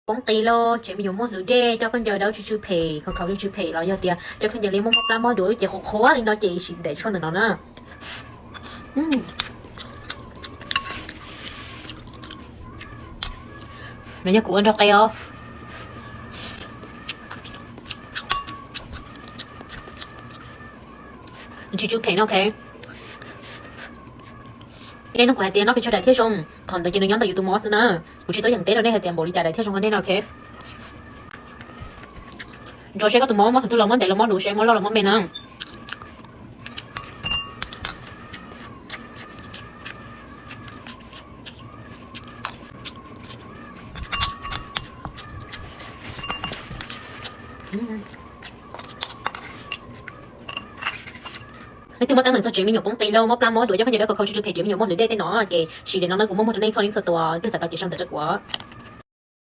Poob qis lauj, tsev me nyuam muab hlwv dej, coj khaub ncaws dawb tsw tsw phem, khaus khaus tsw tsw phem los yog tias coj khaub ncaws liab muab mob plab mob duav lub ces qhuav qhuav li no ces sim ntev tshuaj ntawm no na. No yog kuv ua nrog qe os. Tsw tsw phem no, ok. Nej nug kuv hais tias noj pes tsawg daim thiaj zoo, qhov ntawd ces nws nyob ntawm yus tus mob xwb na. Kuv tsis tau yeem teb rau nej hais tias npaum li cas daim thiaj zoo rau nej no, ok. Ntsuas seb koj tus mob mob thaum twg los mob ntev los mob luv, seb mob loj los mob me na. Leej twg muaj teeb meem txog tsev me nyuam poob qis lauj, mob plab mob duav, coj khaub ncaws dawb khaus khaus tsw tsw phem, tsev me nyuam muab hlwv dej tej no ces sim ntev no na, kuv muaj muag rau nej txhua leej txhua tus, twb xav tau kev sau ntawv rau kuv.